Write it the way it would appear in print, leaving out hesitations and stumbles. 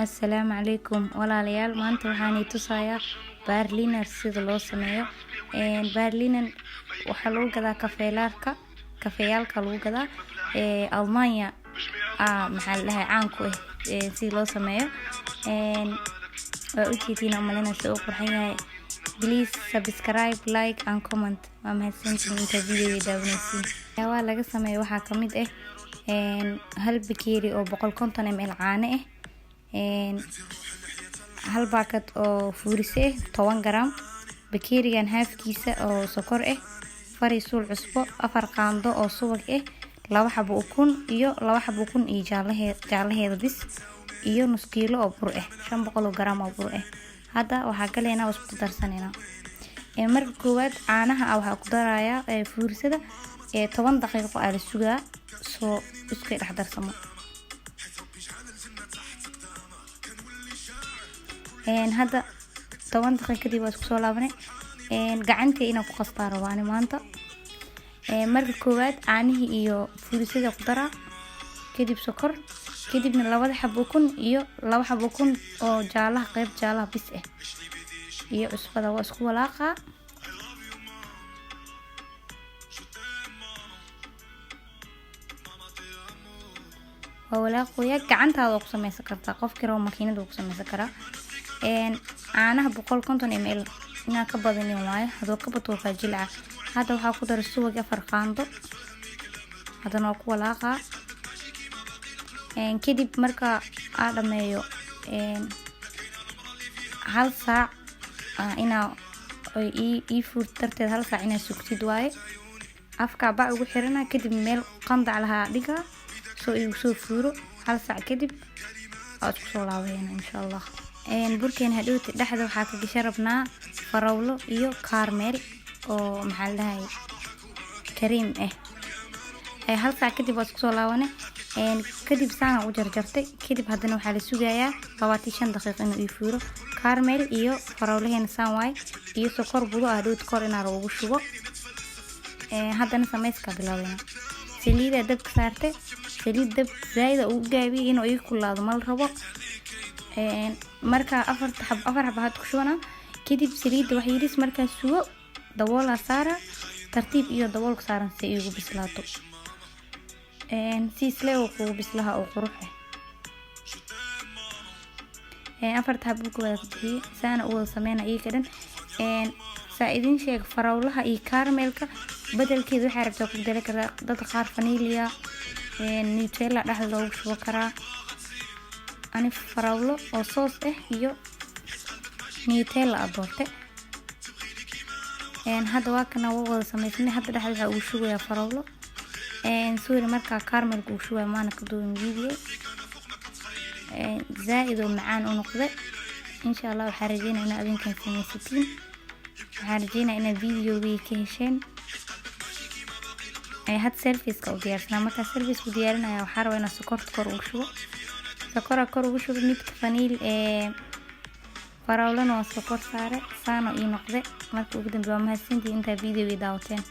Assalaamu calaykum walaalayaal. Maanta waxaan i tusayaa Berliner sida loo sameeyo. Berliner waxaa lagu gadaa kafeelaarka, kafeeyaalka lagu gadaa Almanya. Maxaa la dhahay, caan ku ah sida loo sameeyo. Waa ujeediin umalina si uu qurxan yahay. Please subscribe, like and comment. Waa mahadsantihiin intaa videoga daawanaysiin. Waxyaabaha laga sameeyo waxaa kamid ah hal bakeeri oo 150 ml caano ah, hal baakad oo fuurise ah, 10 garam, bakeerigan haafkiisa oo sokor ah, fari suul cusbo, 4 qaando oo subag ah, laba xabo ukun iyo laba xabo ukun iyo jaalaheeda bis, iyo nus kiilo oo bur ah, 500 garam oo bur ah. Hadda waxaa galeynaa, waa isku darsaneynaa. Marka koowaad caanaha waxaa ku darayaa fuurisada. 10 daqiiqo aa la sugaa soo isku dhex darsamo. Hadda 10 daqiiqo kadib waa isku soo laabanay. Gacantii inaan ku qastaa rabaani maanta. Marka koowaad caanihii iyo fuurisada ku daraa, kadib sokor, kadibna labada xabo ukun iyo laba xabo ukun oo jaalaha, qeyb jaalaha bis ah, iyo cusbada. Waa isku walaaqaa. Waa walaaqooya. Gacantaada waa ku sameysan kartaa, qofkii rabo makiinada waa ku sameysan karaa. Caanaha 150 ml inaan ka badanin waayo, haduu ka bato waa kaa jilca. Hadda waxaa ku daray subag 4 qaando. Haddana waa ku walaaqaa. Kadib marka aa dhameeyo, hal saac inaa ii fuurto darteed, hal saac inaa sugtid waaye. Afkaa bac ugu xirana, kadib meel qandac lahaa dhigaa soo igu soo fuuro. Hal saac kadib waa isku soo laabayna, insha Allah. Burkeena hadhowti dhexda waxaa ka gashan rabnaa farawlo iyo caramel oo, maxaa la dhahay, kareem ah. Hal saac kadib waa isku soo laabane. Kadib saana u jarjartay. Kadib haddana waxaa la sugayaa 25 daqiiqo inuu ii fuuro. Caramel iyo farawlaheena saan waay, iyo sokor budo ah hadhowti kor inaa lagu shubo. Haddana sameyskaa bilaabeyna. Saliidaa dabka saartay. Saliid dab zaaida ugu gaabiyay, inuu ii kulaado mal rabo. Marka afarta xab, afar xaba had ku shubana. Kadib saliidda wax yariis markaa sugo, daboolaa saara tartiib iyo daboolka saaran si iigu bislaato, si isle uu kugu bislaha oo qurux ah. Afarta xab ku wada bixiyey, saana u wada sameyna iyaga dhan. Saa idin sheeg, farawlaha iyo caramelka bedelkeeda waxaa rabtaa ku bedeli karaa. Dadka qaar vanilla, Nutella dhexda loogu shubo karaa. Ani farawlo oo soos ah iyo Nutella a doorte. Hadda waa kana, waa wada sameysanay. Hadda dhexda waxaa ugu shubayaa farawlo, sorry, markaa caramelka ugu shubaya maana ka duubin video. Zaa-id oo macaan u noqday. Insha Allah waxaa rajeynaya inaad adinkan sameysatiin. Waxaan rajeynaya inaad videogay ka hesheen. Had serviceka u diyaarsanaa. Markaa service ku diyaarinaya, waxaa rabaa inaa sokorta kor ugu shubo. Sokora kor ugu shubo, midka vanilla ee farawlana waa sokor saare. Saano ii noqde marka ugu dambe. Waa mahadsantihiin intaa videogii daawateen.